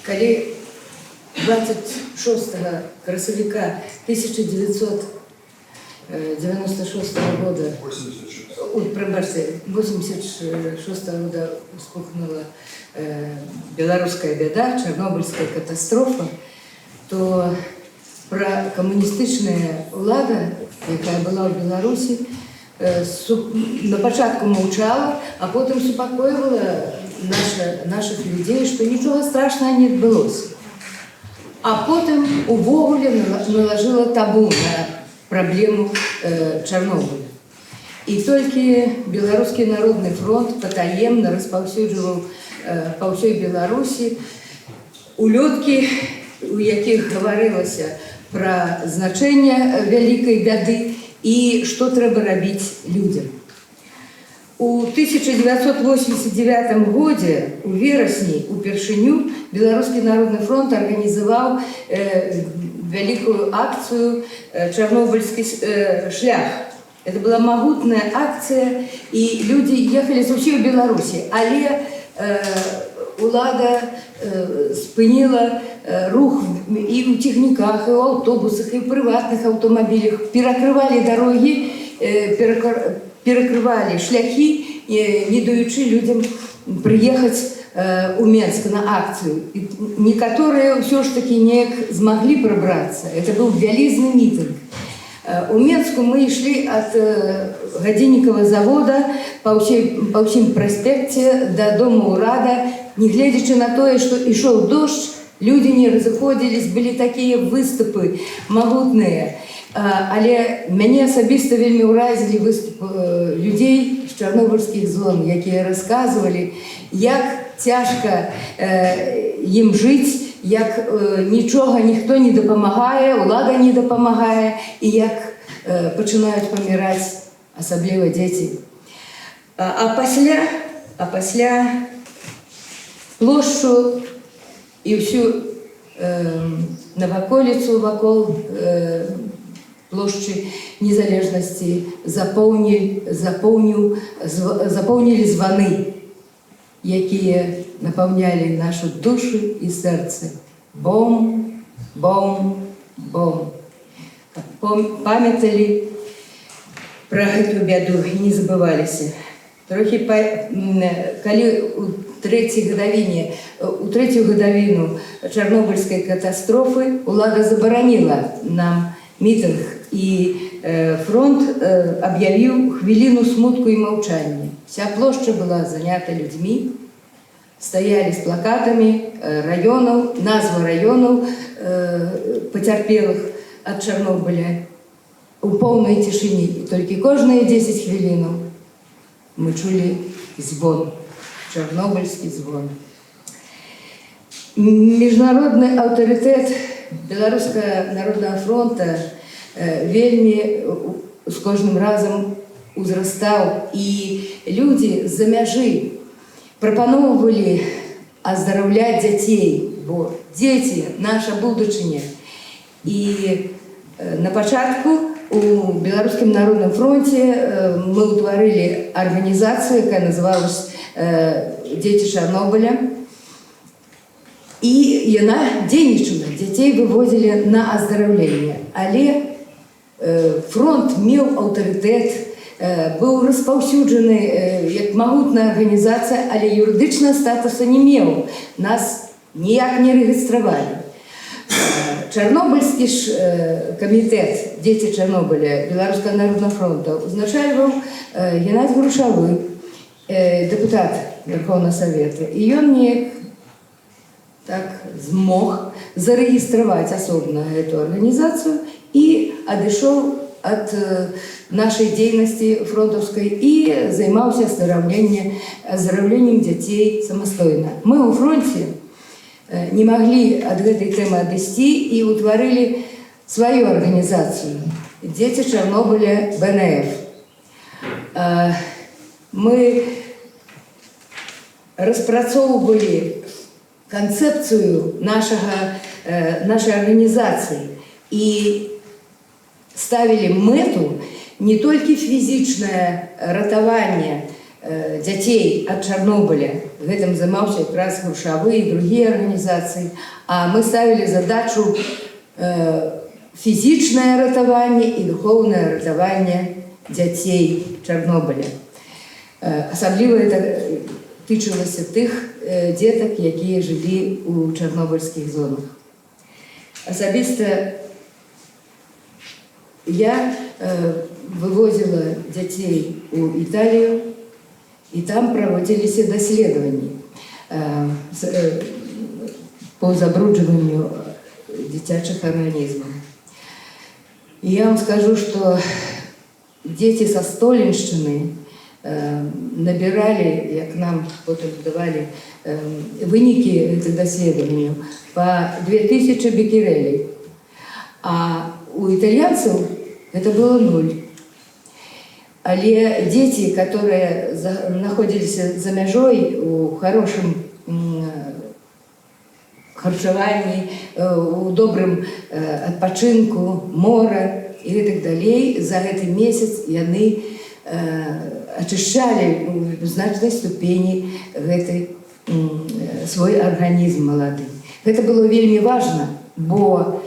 Калі 26 красавіка 1996 года, 86. Ой, прабачце, 86 года вспыхнула беларуская бяда, Чарнобыльская катастрофа, то пракамуністычная ўлада, якая была ў Беларусі, на пачатку маўчала, а потым супакойвала нашых людзей, што нічога страшнага не адбылося. А потым увогуле налажыла табу на праблему Чарнобыля. І толькі Беларускі народны фронт патаемна распаўсюджваў па ўсёй Беларусі улёткі, у якіх гаварылася пра значэнне вялікай бяды і што трэба рабіць людзям. У 1989 годзе, у верасні, упершыню Беларускі народны фронт арганізаваў вялікую акцыю «Чарнобыльскі шлях». Это была магутная акцыя, і людзі ехалі з усёй Беларусі, але улада спыніла рух і ў цягніках, і ў аўтобусах, і ў прыватных аўтамабілях, перакрывалі дарогі, перакрывалі шляхі, не даючы людзям прыехаць у Менск на акцыю. І некаторыя ўсё ж такі неяк змаглі прабрацца. Это быў вялізны мітынг. У Менску мы ішлі ад гадзіннікава завода па ўсім праспекце да дома ўрада, нягледзячы на тое, што ішоў дождж, людзі не разыходзілись, былі такія выступы магутныя. Але мяне асабіста вельмі ўразілі выступ людзей з чарнобыльскіх зон, якія расказвалі, як цяжка ім жыць, як нічога ніхто не дапамагае, улада не дапамагае, і як пачынаюць паміраць, асабліва дзеці. А пасля плошчу і ўсю наваколіцу вакол плошчы Незалежнасці запоўнілі званы, якія напаўнялі нашу душу і сэрцы. Бом, бом, бом. Памяталі пра гэтую бяду і не забываліся. Трохі калі у трэцюю гадавіну Чарнобыльскай катастрофы улада забараніла нам мітынг, і фронт аб'явіў хвіліну смутку і маўчання. Вся плошча была занята людзьмі, стаялі з плакатамі раёнаў, назва раёнаў, пацярпелых ад Чарнобыля, у поўнай цішыні. І толькі кожныя 10 хвілінаў мы чулі звон, чарнобыльскі звон. Міжнародны аўтарытэт Беларускага народнага фронта вельмі з кожным разам узрастаў, і людзі з-за мяжы прапаноўвалі аздараўляць дзяцей, бо дзеці — наша будучыня. І на пачатку у Беларускім народным фронце мы ўтварылі арганізацыю, якая называлась «Дзеці Чарнобыля». І яна дзейнічала, дзяцей вывозілі на аздараўленне. Але фронт меў аўтарытэт, быў распаўсюджаны як магутная арганізацыя, але юрыдычнага статуса не меў. Нас ніяк не рэгістравалі. Чарнобыльскі ж камітэт «Дзеці Чарнобыля» Беларускага народнага фронта узначальваў Геннадзь Грушавы, дэпутат Верховного Совета. І ён неяк так змог зарэгістраваць асобна гэту арганізацыю і адышоў ад нашай дзейнасці фронтаўскай і займаўся аздараўленнем дзяцей самастойна. Мы ў фронце не маглі ад гэтай тэмы адысці і ўтварылі сваю арганізацыю «Дзеці Чарнобыля БНФ». Мы распрацоўвалі канцэпцыю нашай арганізацыі і ставілі мэту не толькі фізічнае ратаванне дзяцей ад Чарнобыля. Гэтым займаўся якраз Грушавы і другія арганізацыі. А мы ставілі задачу фізічнае ратаванне і духоўнае ратаванне дзяцей Чарнобыля. Асабліва это тычылася тых дзетак, якія жылі ў чарнобыльскіх зонах. Асабіста я вывозіла дзяцей у Італію, і там праводзіліся даследаванні по забруджванню дзіцячых арганізмаў. І я вам скажу, што дзеці са Столеншчыны набіралі, як нам потым давалі вынікі гэтых даследаванняў, па 2000 бекерэлей. А у італьянцаў это было нуль. Але дзеці, которые находились за мяжой у хорошым харчаванні, у добрым адпачынку, мора і гэтак далей, за гэты месяц яны ачышчалі у значнай ступені гэты свой арганізм малады. Гэта было вельмі важна, бо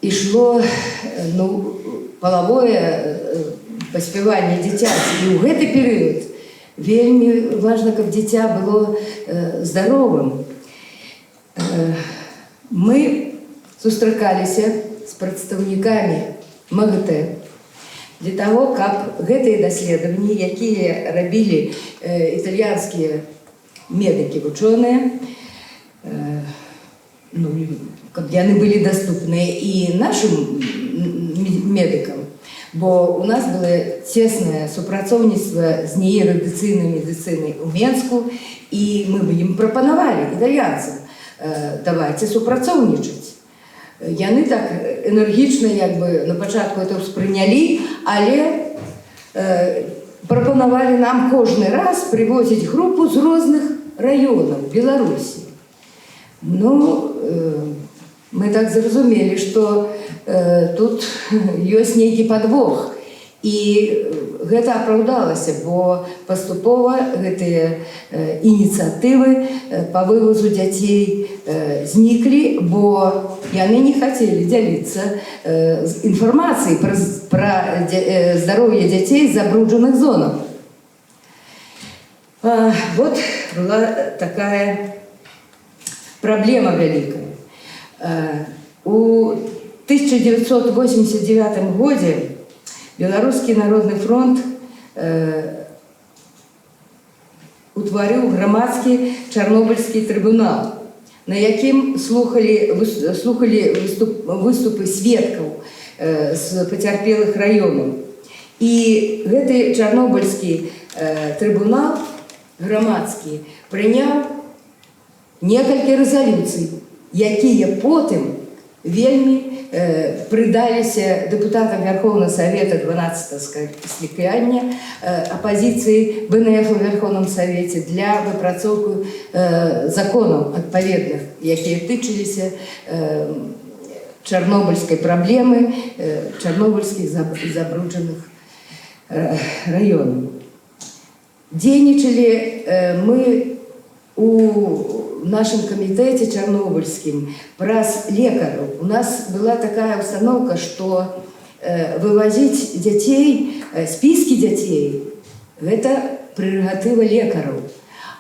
ішло ну, палавое паспяванне дзіцяці. І ў гэты перыяд вельмі важна, каб дзіця было здаровым. Мы сустракаліся з прадстаўнікамі МАГАТЭ для таго, каб гэтыя даследаванні, якія рабілі італьянскія медыкі, вучоныя, ну, каб яны былі даступныя і нашым медыкам, бо у нас было цеснае супрацоўніцтва з НИИ радыцыйнай медыцыны ў Менску, і мы бы ім прапанавалі, італьянцам, давайте супрацоўнічаць. Яны так энергічна як бы на пачатку это ўспрынялі, але прапанавалі нам кожны раз прывозіць групу з розных раёнаў Беларусі. Ну, мы так зразумелі, што тут ёсць нейкі падвох. І гэта апраўдалася, бо паступова гэтыя ініцыятывы па вывозу дзяцей зніклі, бо яны не хацелі дзяліцца з інфармацыяй пра здароўе дзяцей з забруджаных зонаў. Вот была такая праблема вялікая. У 1989 годзе Беларускі народны фронт утварыў грамадскі чарнобыльскі трыбунал, на якім слухалі выступы сведкаў з пацярпелых раёнаў. І гэты чарнобыльскі трыбунал грамадскі прыняў некалькі рэзалюцый, якія потым вельмі прыдаліся дэпутатам Вярхоўнага Савета 12 склікання, апазіцыі БНФ у Вярхоўным Савеце для выпрацоўку законаў адпаведных, якія тычыліся чарнобыльскай праблемы, чарнобыльскіх забруджаных раёнаў. Дзейнічалі мы у нашым камітэце чарнобыльскім праз лекараў. У нас была такая установка, што вывозіць дзяцей, спіскі дзяцей, гэта прэрагатыва лекараў.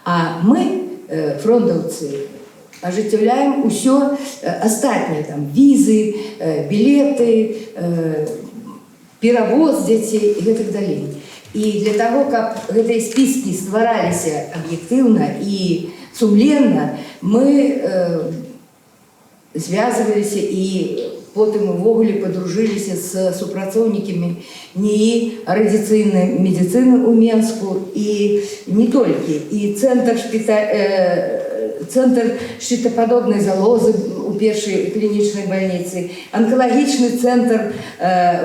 А мы, фронтаўцы, ажыццяўляем усё астатняе, там візы, білеты, перавоз дзяцей і гэтак далей. І для таго, каб гэтыя спіскі ствараліся аб'ектыўна і сумленна, мы звязваліся і потым увогуле падружыліся з супрацоўнікамі НИИ радыцыйнай медыцыны ў Менску, і не толькі, і цэнтр шчытападобнай залозы у першай клінічнай бальніцы, анкалагічны цэнтр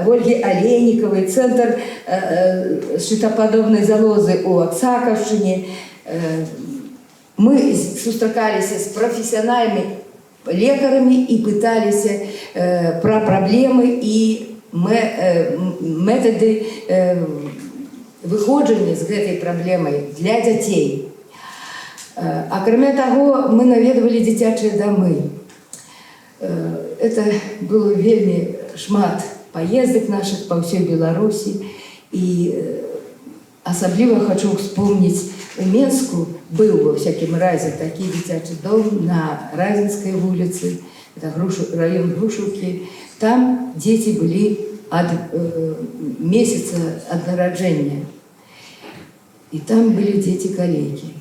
Вольгі Алейнікавай, цэнтр шчытападобнай залозы ў Аксакаўшчыне. Мы сустракаліся з прафесіянальнымі лекарамі і пыталіся пра праблемы і метады. выходжанне з гэтай праблемай для дзяцей. Акрамя таго, мы наведвалі дзіцячыя дамы. Это было вельмі шмат паездак нашых па ўсёй Беларусі, і асабліва хочу вспомніць, у Менску быў ва всякім разе такі дзіцячы дом на Разінскай вуліцы, это раён Грушаўкі. Там дзеці былі ад месяца ад нараджэння. І там былі дзеці-калекі,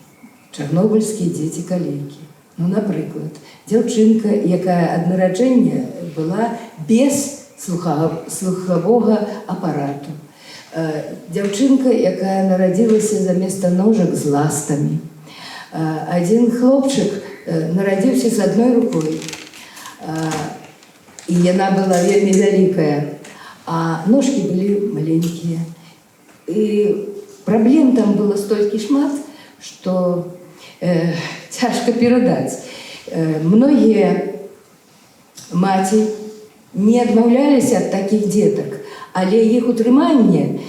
чарнобыльскія дзеці-калекі. Ну, напрыклад, дзяўчынка, якая ад нараджэння была без слухавога апарату. Дзяўчынка, якая нарадзілася заместа ножак з ластамі. Адзін хлопчык нарадзіўся з адной рукой. І яна была вельмі вялікая, а ножкі былі маленькія. І праблем там было столькі шмат, што цяжка перадаць. Многія маці не адмаўляліся ад такіх дзетак, але іх утрыманне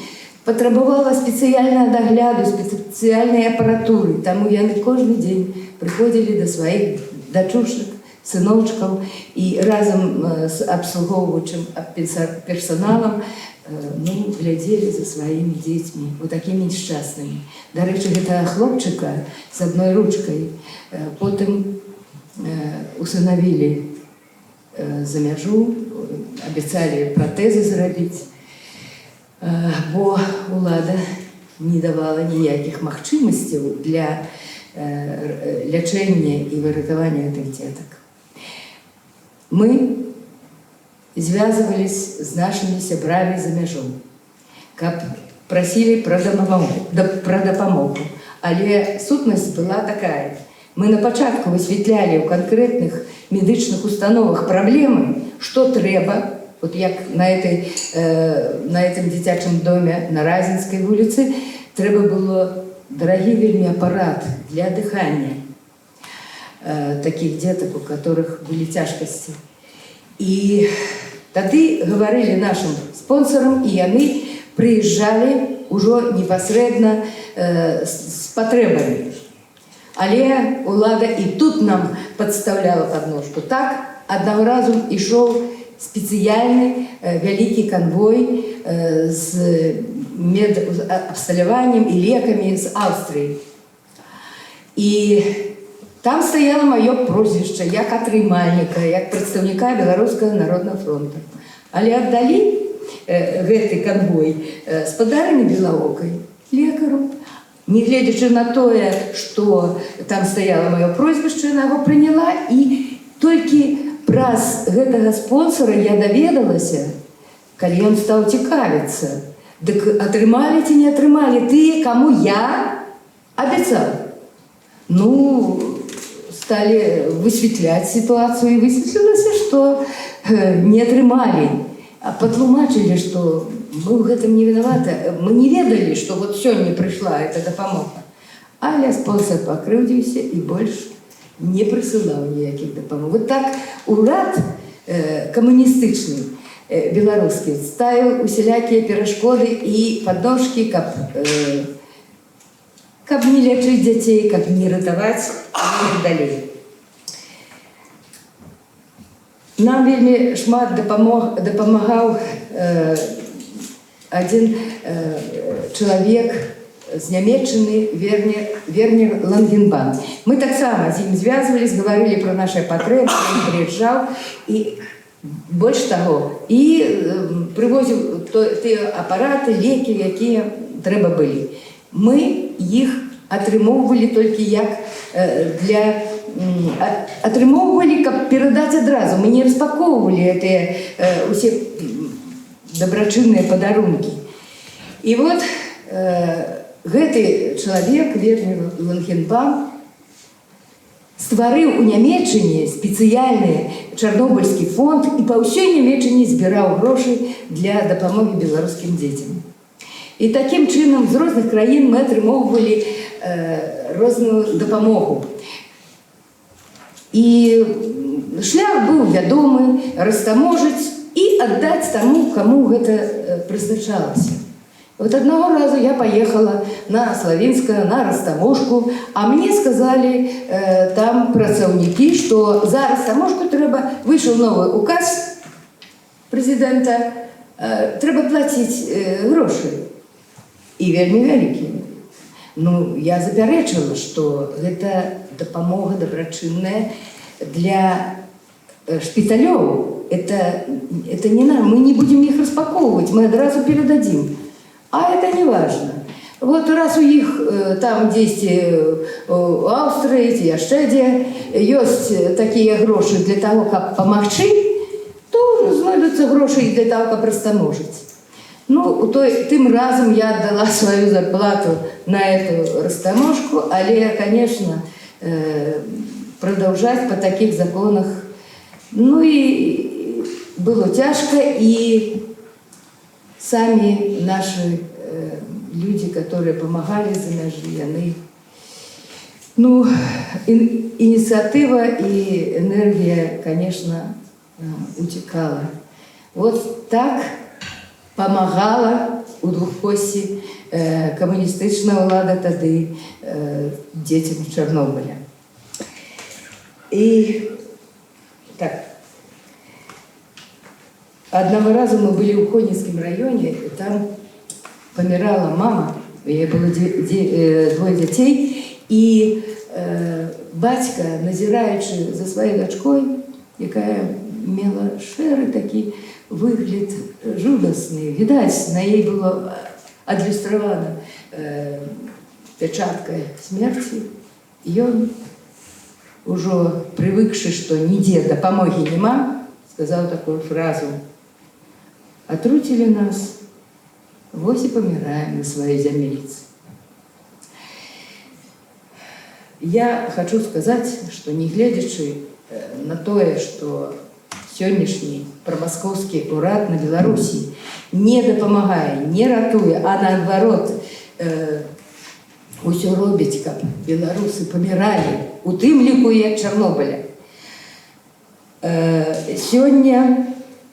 патрабавала спецыяльнага дагляду, спецыяльнай апаратуры. Таму яны кожны дзень прыходзілі да сваіх дачушак, сыночкаў і разам з абслугоўваючым персаналам ну, глядзелі за сваімі дзецьмі, вот такімі несчастнымі. Дарэчы, гэтага хлопчыка з адной ручкай потым усынавілі за мяжу, абяцалі пратэзы зрабіць, бо улада не давала ніякіх магчымасцяў для лячэння і выратавання гэтых дзетак. Мы звязвались з нашымі сябрамі за мяжом, каб прасілі пра дапамогу. Але сутнасць была такая. Мы на пачатку высвятлялі ў канкрэтных медычных установах праблемы, што трэба, вот як на этом дзіцячым доме на Разінскай вуліцы трэба было дарагі вельмі апарат для дыхання таких деток, у которых были цяжкасці. І тады гаварылі нашым спонсорам, і яны прыязджалі ўжо непасрэдна з патрэбамі. Але улада і тут нам падстаўляла подножку. Так, аднаго разу ішоў спецыяльны вялікі канвой з медабсталяваннем і лекамі з Аўстрыі. І там стаяла маё прозвішча як атрымальніка, як прадстаўніка Беларускага народнага фронту. Але аддалі гэты канвой спадарыні Белаокай, лекару. Нягледзячы на тое, што там стаяла маё прозвішча, яна яго прыняла, і толькі праз гэтага спонсора я даведалася, калі ён стаў цікавіцца, дык атрымалі ці не атрымалі тыя, каму я абяцаў. Ну, сталі высветляць сітуацыю, і высветлілася, што не атрымалі. А патлумачылі, што мы ў гэтым не вінаваты. Мы не ведалі, што вот сёння прыйшла эта дапамога. Але спонсор пакрыўдзіўся і больш не прысылаў ніякіх дапамог. Вот так урад камуністычны беларускі ставіў усялякія перашкоды і падножкі, каб не лячыць дзяцей, каб не ратаваць іх далей. Нам вельмі шмат дапамагаў адзін чалавек з Нямеччыны, Вернер Лангенбан. Мы таксама з ім звязвались, гаварылі пра нашыя патрэбы, ён прыязджаў і, больш таго, і прывозіў тыя апараты, лекі, якія трэба былі. Мы іх атрымоўвалі толькі як атрымоўвалі, каб перадаць адразу. Мы не распакоўвалі гэтыя усе дабрачынныя падарункі. І вот гэты чалавек, Вернер Лангенбам, стварыў у Нямеччыне спецыяльны чарнобыльскі фонд і па ўсёй Нямеччыне збіраў грошы для дапамогі беларускім дзецям. І такім чынам з розных краін мы атрымоўвалі розную дапамогу. І шлях быў вядомы: растаможыць і аддаць таму, каму гэта прызначалася. Вот аднаго разу я паехала на Славінскага, на растаможку, а мне сказалі там працаўнікі, што за растаможку трэба, выйшаў новы указ прэзідэнта, трэба плаціць грошы. І вельмі вялікія. Ну, я запярэчыла, што гэта дапамога дабрачынная для шпіталёў. Это не нам, мы не будем их распаковывать, мы адразу передадим. А это не важно. Вот раз у іх там дзесьці у Аўстрыі ці яшчэ дзе ёсць такія грошы для таго, каб памагчы, то знойдуцца грошы і для таго, каб растаможыць. Ну, тым разам я аддала сваю зарплату на эту растаможку, але, конечно, продолжать по таких законах, ну і было цяжка, і самі наши люди, которые помогали за мяжы, яны, ну, ініцыятыва і энергія, конечно, утекала. Вот так помогала у двухкоссі камуністычная ўлада тады дзецям Чарнобыля. І так, аднаго разу мы былі ў Хойніцкім раёне, і там памірала мама, у яе было двое дзяцей, і бацька, назіраючы за сваёй дачкой, якая мела шэры такі выгляд жудасны, відаць, на ей было адлюстравана пячатка смерці, ён, ужо прывыкшы, што нідзе дапамогі няма, сказаў такую фразу: «Атруцілі нас, вось і паміраем на сваёй зямельцы». Я хочу сказаць, што, не гледзячы на тое, што сённяшні прамаскоўскі ўрад на Беларусі не дапамагае, не ратуе, а наадварот, усё робіць, каб беларусы паміралі, у тым ліку і ад Чарнобыля. Сёння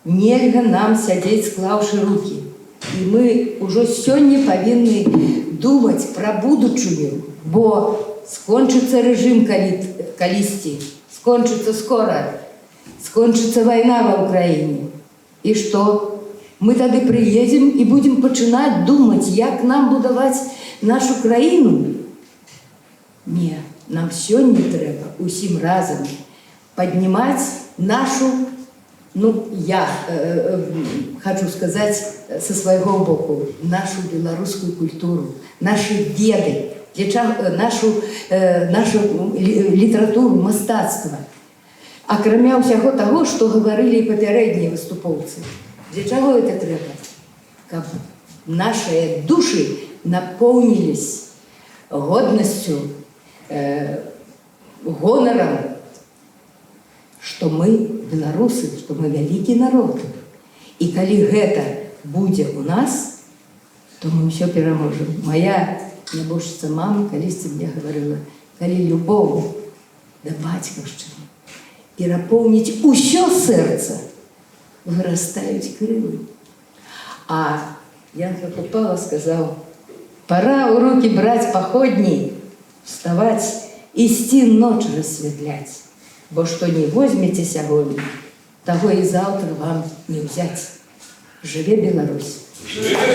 нельга нам сядзець, склаўшы рукі. І мы ўжо сёння павінны думаць пра будучыню, бо скончыцца рэжым калісьці, скончыцца скора, скончыцца вайна ва Ўкраіне. І што? Мы тады прыедзем і будзем пачынаць думаць, як нам будаваць нашу краіну. Не, нам сёння трэба усім разам паднімаць нашу, ну, я хочу сказаць со свайго боку, нашу беларускую культуру, нашы веды, нашу літаратуру, мастацтва. Акрамя ўсяго таго, што гаварылі і папярэднія выступоўцы. Для чаго это трэба? Каб нашыя душы напоўнілись годнасцю, гонарам, што мы беларусы, што мы вялікі народ. І калі гэта будзе у нас, то мы ўсё пераможам. Мая нябожчыца мама калісьці мне гаварыла: калі любоў да бацькаўшчыны перапоўніць усё сэрца, вырастаюць крылы. А Янка Купала сказаў: «Пора ў руки браць паходні, вставать, ісці ноч рассвятляць, бо што не возьмеце сягоння, таго і заўтра вам не ўзяць». Жыве Беларусь! Жыве!